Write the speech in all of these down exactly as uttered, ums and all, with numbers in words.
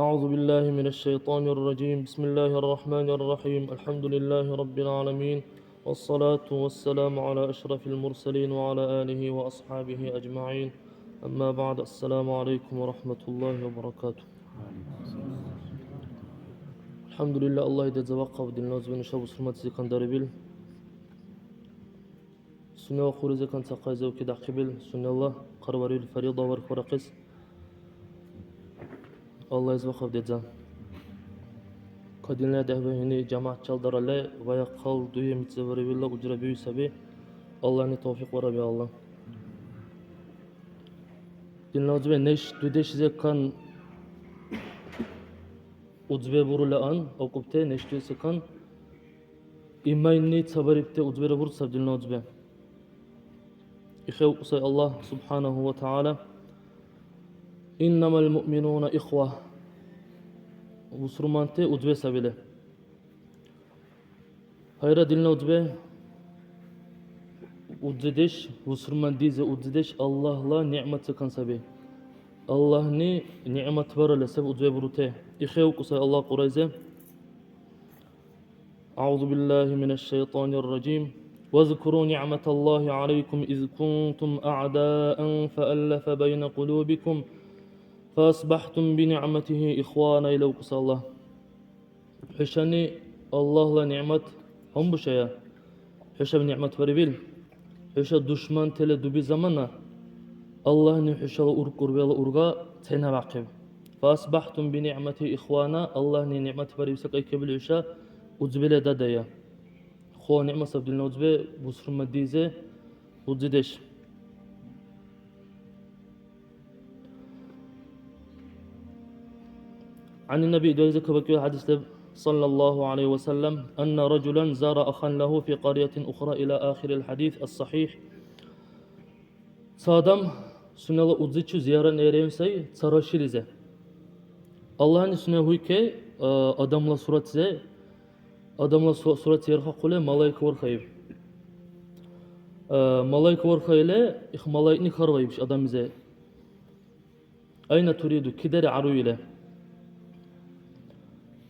أعوذ بالله من الشيطان الرجيم. بسم الله الرحمن الرحيم. الحمد لله رب العالمين. والصلاة والسلام على أشرف المرسلين وعلى آله وأصحابه أجمعين. أما بعد. السلام عليكم ورحمة الله وبركاته. الحمد لله, Аллагь деза вахъав, динна узби, нуша бусурманти секӀал дарибил. Сунела хъулизекан ца хъайза укидяхъибил, сунела хъарварибил фарида вархьурахъес Аллагьис вахъав дедза. Кадилна дяхӀбихьини жамагӀятчил даралли, ваяхъал дуги мицӀирварибилла ужра биуй саби. Аллагьни тавфикь бараби, Аллагь. Динна узби, неш дудешзекан узбе бурули ан, акӀубти неш дудешзекан имайнни ца барибти узбира бурцаб, динна узби. Ихе укӀусай Аллагь субхӀянагьу ва тагӀяла: «Иннамал муъминуна ихва». Бусурманти узбе сабили. Гьайра, динна узби, узидеш, бусурман дизе узидеш Аллагьла нигӀмат секан саби. Аллагьни нигӀмат баралли саби узбе бурути. Ихе укӀусай Аллагь Кьурайзе: أعوذ بالله من الشيطان الرجيم. واذكروا نعمة الله عليكم إذ كنتم أعداء فألف بين قلوبكم فأصبحتم بنعمته إخوانا. Илав кӀуса Аллагь. ХӀушани Аллагьла нигӀмат гьанбушая. ХӀушаб нигӀмат барибил. ХӀуша душмантала дуби замана Аллагьни хӀушала уркӀурбела урга ценабяхъиб. فأصبحتم بنعمته إخوانا, Аллагьни нигӀмат барибси кайкибли хӀуша узбила дадая. Хъула нигӀмат саб динна узби, бусурман дизе узидеш. عن النبي, дугӀзи кабакӀибил хӀядис леб, صلى الله عليه وسلم, أن رجلا زار أخا له في قرية أخرى إلى آخر الحديث الصحيح. Ца адам сунела узичу зиярат нерен сай цара шилизе. Аллагьни сунела гьуйке, а, адамла суратзе, адамла су-, суратзе ярхахъули малайка вархаиб. А, малайка вархаили, их малайкни хьарваиб иш адамизе. Айна туриду, кидари гӀяруили?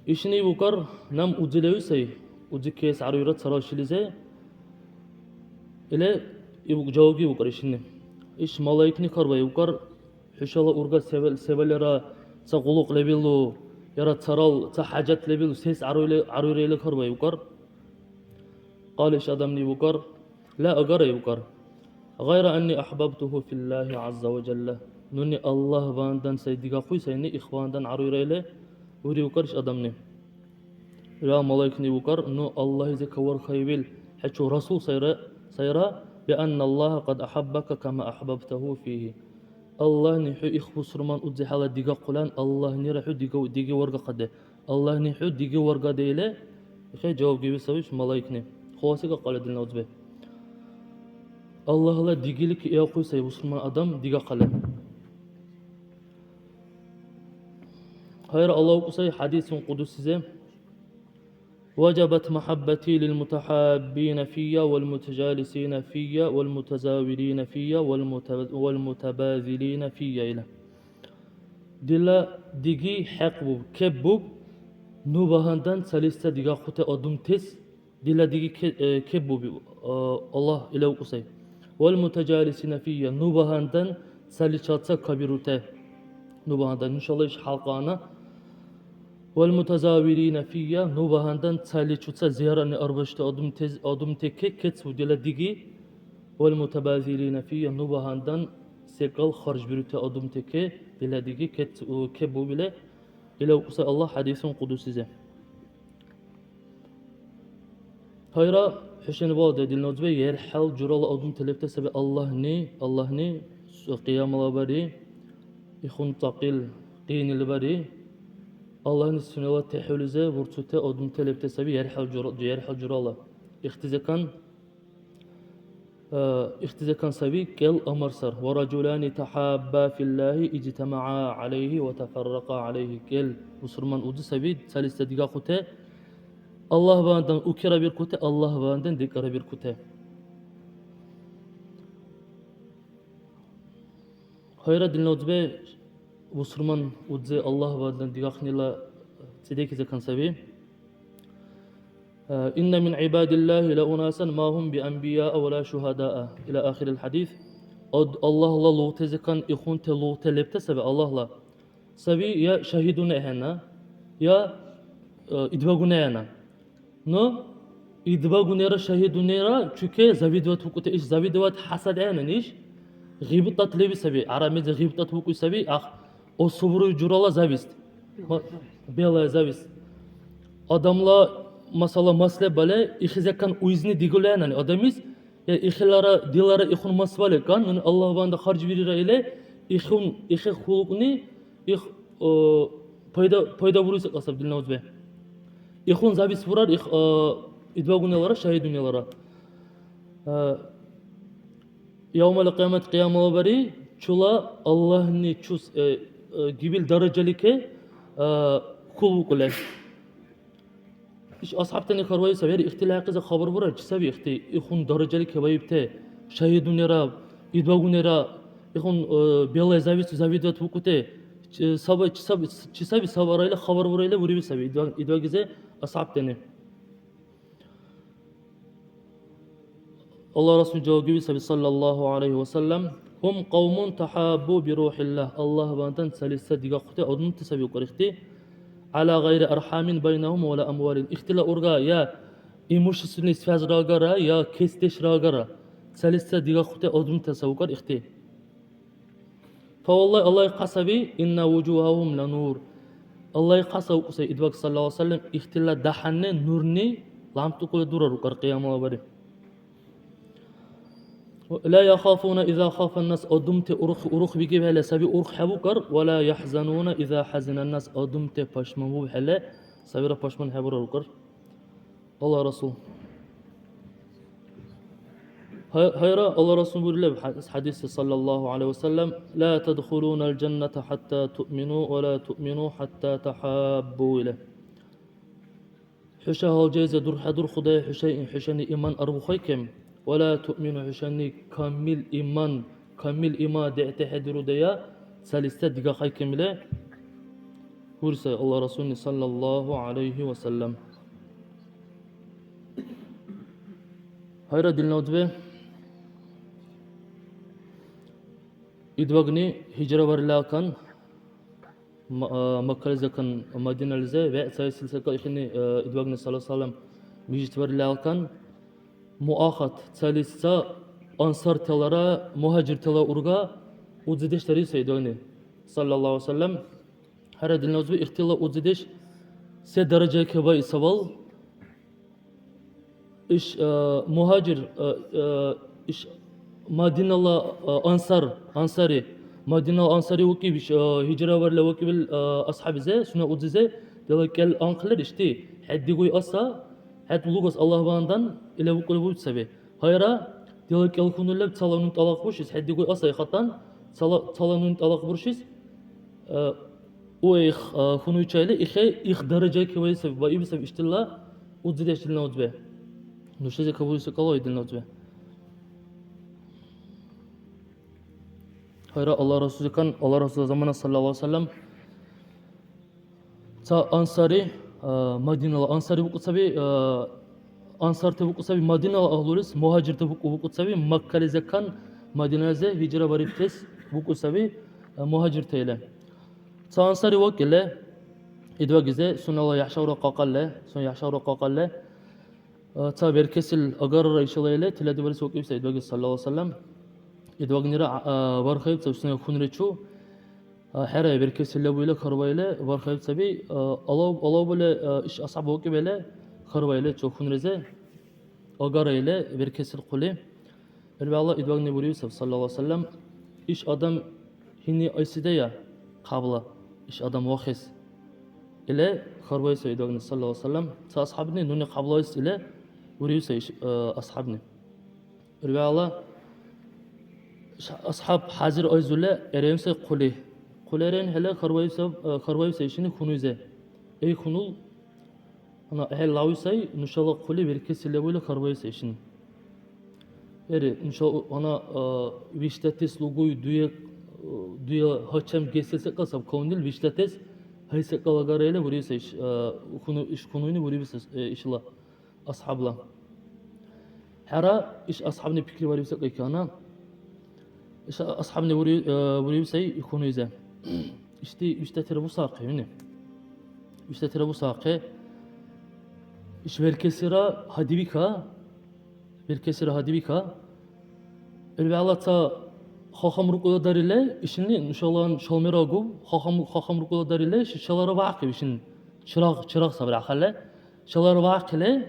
Ишини ибукар, наб узи леви сай, узи кес гӀяруира царал шилизи. Или ибу-, жаваб гибукар ишини. Иш малаикни хьарбаибукар, хӀушала урга севал-, севалира ца къуллукъ лебилу, яра царал ца хӀяжат лебилу, сес гӀяруили, гӀяруира или хьарбаибукар. Кьяла иш адамли ибукар, لا, агара, ибукар. غير أني أحببته في الله عز وجل. Нуни Аллагь бандан сай дигахъуй сайни, их бандан гӀяруйра или, уриукар иш адамни. Ила малайкни ибукар, ну Аллагьизи кавархаибил, хӀечи Расул сайра, сайра, بأن الله قد أحبك كما أحببته فيه. Аллагьни хӀу их бусурман узи хӀяла дигахъулан, Аллагьнира хӀу дига-, диги варгахъаде. Аллагьни хӀу диги варгадеили, ихъе жаваб гиби саби иш малайкни. Халаси кьакьала динна узби. Аллагьла дигили киахъуй сай бусурман адам дигахъали. Гьайра, Аллагь укӀусай хӀядисун кьудусизе: وجبت محبتي للمتحابين في والمتجالسين في والمتزاورين في والمت-، والمتباذلين في ила. Дила диги хӀекьбуб, кеббуб, ну багьандан цалис ца дигахъути адамтас дила диги ке-, э, кеббуби, э, Аллагь илав кӀусай. والمتجالسين في, ну багьандан цаличил ца кабирути. Ну багьандан, нушала иш хӀялкьана. والمتزاورين في, ну багьандан цаличи ца зиярани арбашути адамтес-, адамтеке кецӀбу дила диги. والمتباذلين في, ну багьандан секӀал харжбирути адамтеке дила диги кец-, у, кеббубили, илав кӀусай Аллагь хӀядисун кьудусизе. Гьайра, хӀушани баладай, динна узби, ерхӀел журала адамти лебти саби Аллагьни, Аллагьни с-, кьиямала бари, ихун цӀакьил къинил бари, Аллагьни сунела техӀулизи вурцути адамти лебти саби ерхӀел жура-, ерхӀел журала. Ихтизакан Э, ихтизакан саби кӀел амар сар. ورجلان تحابا في الله اجتمعا عليه وتفرقا عليه. КӀел бусурман узи саби, цалис ца дигахъути, Аллагь багьандан укерабиркути, Аллагь багьандан декӀарабиркути. Гьайра, динна узби, Бусурман удзе Аллагь вадан дигахънила цӀедехӀи закан саби. Э, «Инна мин гӀибадиллахи ла унасан ма гьум би анбияа ва ла шугьадаа», ила ахирил хӀядис. Ад-, Аллагьла лугъти закан ихунти лугъти лебти саби Аллагьла. Саби я шагьидуни ахӀенна, я, э, идбагуни ахӀенна. Но идбагунира шагьидунира чуке завидовать букӀути, иш завидовать, хӀясад гӀягӀнани иш. ГъибтӀат леби саби, гӀяраб мезли гъибтӀат букӀуй саби, ах, особруй журала зависть. Ма-, белая зависть. Адамла, масала, мас лебали, ихизакан уйзни дигули гӀягӀнани адамис, я ихилара, дилара ихун мас валекан, нуни Аллагь ванда харжбирира или, ихун, ихи хулукни, их, о, пайда, пайда буруй секӀал саб дилна узбе. Ихун зависть бурар, их, о, идбагунелара, шагьидунелара. Э, Явмал кьиямат, кьиямала бари, чула Аллагьни чус, э, э, гибил даражалике, э, хьулбукӀули. Иш асхӀябтани хьарбаиб саби, яри ихтила хӀякьлиза хабар бурар, чи саби ихти, ихун даражали кебаибти, шагьидунира, идбагунира, ихун, э, белая зависть, завидовать букӀути, чи саби, чи саби, чи саби сабарайла хабар бурайла буриби саби, идбаг-, идбагизе асхӀябтани. Аллагь Расул жаваб гиби саби, саллаллаху алейхи ва саллям, «Гьум кавмун тахаббу би рухӀилла», Аллагь бандан цалис ца дигахъути адамти саби укьар ихти, «гӀяла гъайри архӀамин байнахум ва ла амвалин». Ихтила урга я имущественный связьра агара, я кесдешра агара, цалис ца дигахъути адамти саби укьар ихти. Фаваллахи, Аллагьли кьасаби, инна вужугьагьум ла нур. Аллагьли кьаса укьуси идбаг, саллаллаху алейхи ва саллям, ихтила дяхӀянни нурни ламцӀукули дурар укьар кьиямала бари. Ла яхафуна иза хафа нас, адамти урух, урух бикибхӀели саби уруххӀеб укьар, ва ла яхӀзануна иза хӀязина нас, адамти пашманбубхӀели сабира пашман хӀебурар укьар. Аллагь Расул. Гьай-, гьайра, Аллагь Расул бурилеб хӀя-, хӀядисла, саллаллаху алейхи ва саллям, «Ла тадхулуна аль-жанната хӀятта туъмину ва ла туъмину хӀятта тахаббу», или. ХӀуша гьалжайза дурхӀядурхудая хӀуша, хӀушани иман арбухайкем, ва ла туъмину, хӀушани камил иман, камил има дегӀтехӀедирудая, цалис ца дигахъайкемли, бурсай Аллагь Расулни, саллаллаху алейхи ва саллям. Гьайра, дилна узбе, идбагни гьижра барилакан, Ма-, а, Маккализакан Мадинализе вегӀ цаэсил секӀал ихини, а, идбагни, саллаллаху алейхи ва саллям, мижит барили алкан, муахат цалис ца ансарталара мухӀажиртала урга удзидеш дариб сай идбагни, саллаллаху алейхи ва саллям. ХӀера, дилна узби, ихтила удзидеш се даража кебаи савал? Иш, э, мухӀажир, э, э, иш Мадинала, э, ансар, ансари, Мадинала ансари укиб, иш, э, гьижра варла укибил, э, асхӀябизе, сунела удзизе, дила кӀел анхълир ишди, хӀед дигуй аса, хӀед лугас Аллагь багьандан, ила укули буцаби. Гьайра, дила кӀел хьунул леб, цала нуни тӀалакь буршис, хӀед дигуй аса ихатан, цала, цала нуни тӀалакь буршис, э, у их, э, хьунуйчайли ихе, их даража кивайса ва ибсаб иштилла удзидеш дилна удзбе. Нушази кабули секӀал ва дилна удзбе. Гьайра, Алла Расулзикан, Алла Расулла замана, саллаллаху алейхи ва саллям, ца ансари, а, Мадинала ансари букӀу саби, а, ансарти букӀу саби, Мадинала агьлулис мухӀажирти букӀу, букӀу саби, Маккализекан Мадинализе гьижра барибтес букӀу саби, а, мухӀажирти или. Ца ансари вакӀили, идвагизе сунела яхӀшавра кьакьалли, сун яхӀшавра кьакьалли, а, ца беркесил агарра ишала или тиладибарес вакӀиб сай идваги, саллаллаху алейхи ва саллям. Идвагнира, а, бархаиб ца сунела хьунричу. А, хӀера, беркеси лебу или, хьарбаили, бархаиб саби, а, алав-, алавбули, а, иш асхӀяб вакӀибхӀели, хьарбаили, чу хьунризе агараили, беркесил хъули. Ил вегӀла идвагни бурив саб, саллаллаху алейхи ва саллям, иш адам гьини айсидая хъабла, иш адам вахес. Или хьарбаи сай идвагни, саллаллаху алейхи ва саллям, ца асхӀябни нуни хъаблаис или бурив сай иш, а, асхӀябни. ВегӀла ша-, асхӀяб хӀязир айзули эрен сай хъули. Хъули эрен хӀела хьарваиб саб-, э, хьарваиб сай ишини хьунуйзе. Эй хьунул, гьанна гӀел лави сай, нушала хъули беркеси лебули хьарваиб сай ишини. Эри, нуша у-, гьанна, э, виштӀатес лугуй дуе, Дуя гьачам геси секӀал саб кавнил виштӀатес, гьай секӀал агара или буриб сай иш, а, хьуну-, иш хьунуйни буриб сай, э, ишила асхӀябла. ХӀера, иш асхӀябни пикривариб секӀал кана. Иш асхӀябни бури-, э, буриб сай хьунуйзе. Ишди виштӀатира бусахъи, вини. ВиштӀатира бусахъи. Иш веркесира гьадибика. Беркесира гьадибика. Ил вегӀла ца хахъам рукӀула дарили, ишини нушала шалмирагу, хахъам, хахъам рукӀула дарили, ши шалара вяхъи ишин чирагъ, чирагъ сабри ахъали. Шалара вяхъили,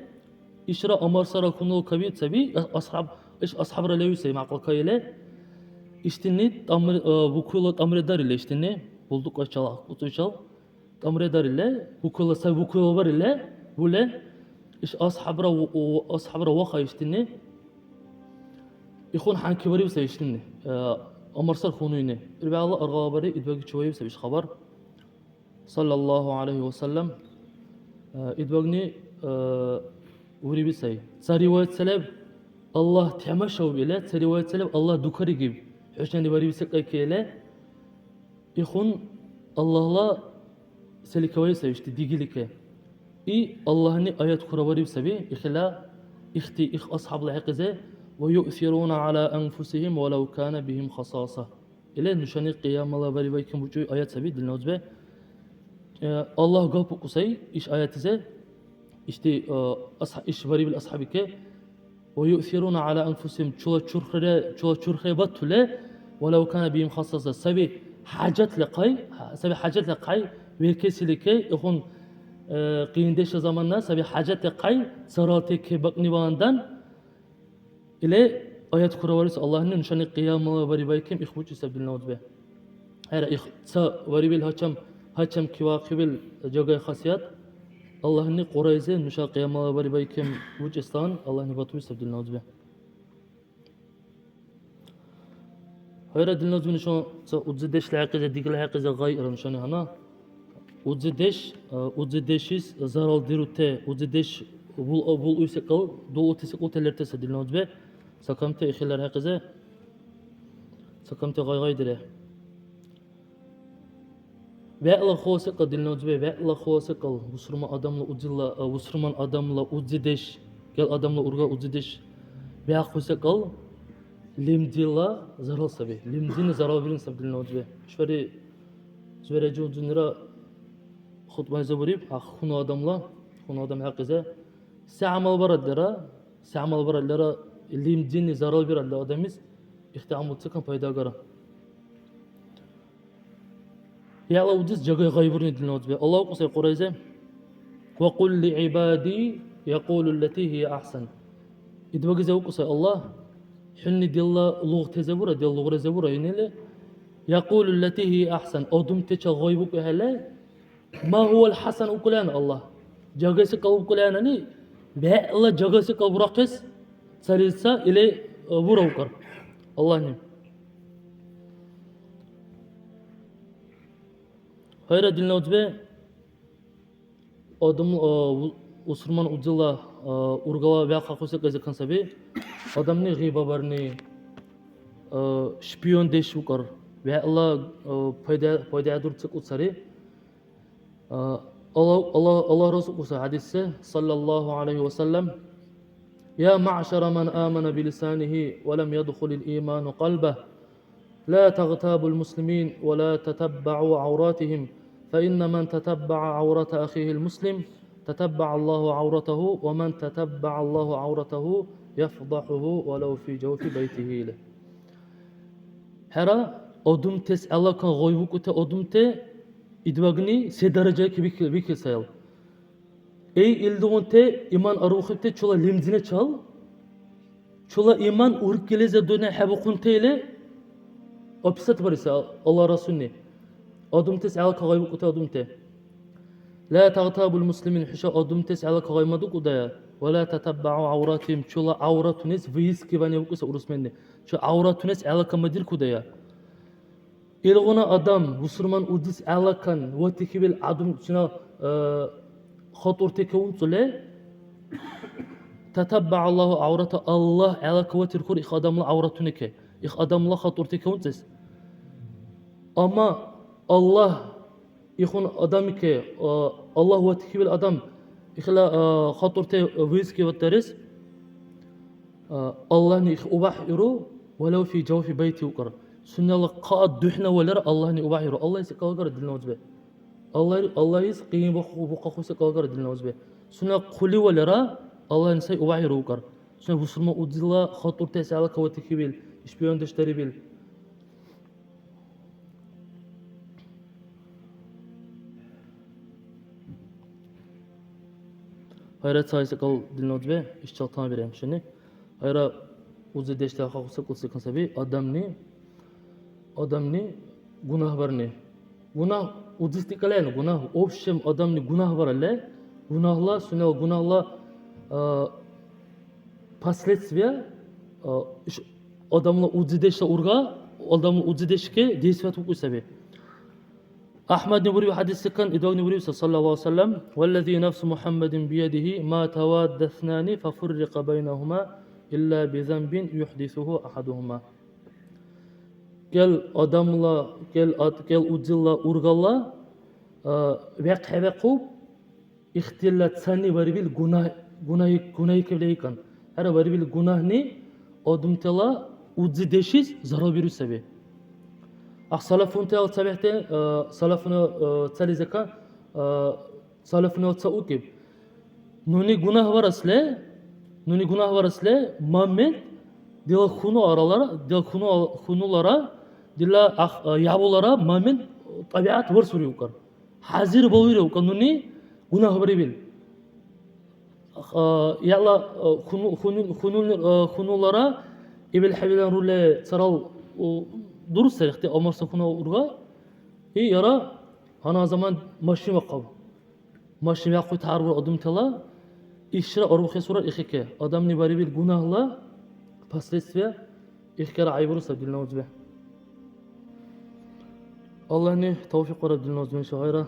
ишра амарсара хьунул кавит саби, асхӀяб, иш асхӀябра леви сай мякьла кайили. Иштини тӀамри, э, букула тӀамри дарили, иштини, булдукьачала, куцӀуйчал. ТӀамредарили, букула сай букула барили, буле, иш асхӀябра у-, у-, асхӀябра ваха ишдини. Ихун хӀянки бариб сай ишдини, э, амарсар хьунуйни. Ил бегӀла аргъала бари идбаги чеваиб сай иш хабар. Саллаллаху гӀялайхи ва саллям. Э, идбагни, э, уриби сай. Ца риваят салеб, Аллагь тямашавб или, ца риваят салеб, Аллагь дукаригиб. ХӀушани бариби сай кайкели. Ихун Аллагьла селикаваиб сай ишди дигилике. И Аллагьни аят хуравариб саби, ихила, ихти, их асхӀябла хӀекьизе, «Ва юъсируна гӀяла анфусихим валав кана бихим хасаса». Или нушани кьиямала барибайкиб бучӀуй аят саби, дила узбе. Э, Аллагь гапукӀу сай иш аятизе, ишди, э, асхӀя-, иш барибил асхӀябике, «Ва юъсируна гӀяла анфусихим», чула чурхре, чула чурхре батули, «валав кана бихим хасаса», саби хӀяжатли хъай, саби хӀяжатли хъай, веркесилике, ихун, э, къиндешла замана саби хӀяжатли хъай, царалти кебакӀнивандан, или аят хураварес Аллагьни нушани кьиямала барибайкиб их бучӀи саб, дила узбе. ХӀера, их ца варибил гьачам, гьачам кивахъибил жагай хасият, Аллагьни Кьурайзе нуша кьиямала барибайкиб учӀеслан Аллагьни батули саб, дила узбе. ХӀера, дила узбе, нуша ца удзидешла хӀекьизе, дигила хӀекьизе гъайира нушани гьанна. Удзидеш, а, удзидешис зарал дирути, удзидеш бул-, булъуй секӀал, дулъути секӀал лертеса, дила узбе, ца камти ихилар хӀекьизе, ца камти гъай-гъайдире. ВегӀла хъула секӀал, дила узбе, вегӀла хъула секӀал, бусурман адамла удзила, а, бусурман адамла удзидеш, гел адамла урга удзидеш бяхъуй секӀал, лимдила зарал саби. Лимдини зарал бирни саби, дила узбе. ИшбархӀи звераджи удзунира хутӀбайза буриб, а, хьуну адамла, хьуну адам хӀякьизе. Се гӀямал барадлира, се гӀямал барадлира, лимдини зарал биралли адамис, ихти гӀямал ца кам пайда агара. Яла удис жагай гъайбурни, дила узбе. Аллагь укӀусай Кьурайзе: «Ва кьул ли гӀибади якьулу ллати гьия ахӀсан». Идбагизе укӀусай Аллагь: «ХӀуни дила лугътезе бура, дила лугърайзе бура», — инили, «якьулу ллати гьия ахӀсан», адамтачил гъайбукӀухӀели, «Ма гьувал хӀасан» укӀулана Аллагь. Жагаси кьал укӀуланани, бегӀла жагаси кьал бурахъес цалица или, э, бура укӀар Аллагьни. ХӀера, дила узбе, адам, э, у-, усурман удзила, э, ургала вяхъахъуси кьяйзакан саби. Адамни гъиба барни, э, шпиондеш укӀар. ВегӀла, э, пайда, пайда дурцикӀу сари. А, Аллагь, Аллагь, Аллагь Расул кьуса хӀядиссе, саллаллаху гӀялайхи ва саллям: «Я маъшара ман амана билисанихи ва лам ядхулил иману кьалбах, ла тагътабул муслимин ва ла татаббагӀу гӀявратихим, фа инна ман татаббагӀа гӀяврата ахихил муслим, татаббагӀа Аллагьу гӀявратаху, ва ман татаббагӀа Аллагьу гӀявратаху, яфдахӀуху валав фи жавфи байтихи» или. ХӀера, одумтес гӀелакан гъайбукӀути одумте идбагни се даражаки бикил-, бикил саял? Эй, илдигъунти иман арбухибти чула лимдиначал, чула иман уркӀилизи дунъя хӀебухъунти или описать бариса Аллагь Расулни. Одумтес гӀелака гъайбукӀути одумте. Ла тагътабул муслимин, хӀуша одумтес гӀелака гъаймадукӀудая, ва ла татаббагӀу гӀявратихим, чула гӀявратунес выискивание букӀуса урусменни. Чу гӀявратунес гӀелакамадиркудая. Илгъуна адам, бусурман удис гӀелакан, ватихьибил гӀядум чина, э, хатӀурти кеунцӀули, татаббагӀа Аллагьу гӀяврата, Аллагь гӀелакаватиркур их адамла гӀявратуни ке, их адамла хатӀурти кеунцӀес. Амма Аллагь ихун адамике, а, Аллагь ватихьибил адам ихла, а, хатурте визкивад дарес, а, Аллагьни их убяхӀ иру, валав фи жавфи байти укар. Сунела хъа духӀна валера Аллагьни убяхӀ иру. Аллагь ис калгара дилна узбе. Аллагь, Аллагь ис къиин бухъу-, бухъахъуси калгара дилна узбе. Сунела хъули валера Аллагьни сай убяхӀ иру укар. Сунела бусурман удзила хатурте сягӀла каватихьибил, шпиондеш дарибил. Гьайра, цаэс секӀал дилна узбе, ишчил тамабирехӀе нушани. Гьайра, узидеш дахъахъуси секӀал секӀал саби, адамни, адамни гунагь барни. Гунагь узис дикӀалаен, гунагь, в общем, адамни гунагь баралли, гунагьла, сунела гунагьла, а, последствия, а, иш-, адамла узидешла урга, адамла узидешке действовать букӀуси саби. АхӀмадни буриб хӀядис секӀан, идвагни буриб, саллаллаху алейхи ва саллям: «Валлази нафсу МухӀяммадин биядихи, ма тавадда иснани фафуррикьа байнахума илля бизанбин юхӀдисуху ахӀадухума». КӀел адамла, кӀел ад-, кӀел узила ургала, а, вяхъхӀебяхъуб, ихтилат цани варибил гунагь-, гунагь-, гунагьикибли икан. ХӀера, варибил гунагьни адамтала узидешис зарал бируси саби. Ахъ салафунтала цабехӀти, а, салафуна, а, цали зака, а, салафунала ца укиб. Нуни гунагь варасли, нуни гунагь варасли, момент дила хьуну аралара, дила хьуну ал-, хьунулара, дила ах-, а, ябулара момент тӀабигӀят варсури укар. ХӀязир балуйра укар нуни гунагь барибил. А, яла, а, хьуну-, хьуну-, хьунулни-, а, хьунулара ибил хӀебилан рули царал, у, дурсри, ихти Омар Сафунов урга. И яра гьанна заман машин вахъаб. Машин вяхъуй тяхӀяр бура адамтала, ишра арбухес урар ихике. Адамни барибил гунагьла последствия ихкара гӀяйбурус саб дилна узби. Аллагьни тавфикь бараб дилна узби, иншагьайра,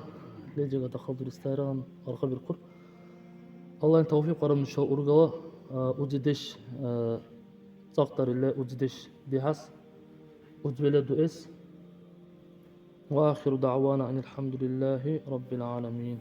леджига дахъал дурес тайрагъан аргъабиркур. Аллагьни тавфикь бараб нуша ургала, а, узидеш, а, цӀакьдарили узидеш дихӀяс, узбила дуэс. Ва ахиру дагӀвана анил хӀямдулиллахи раббил гӀаламин.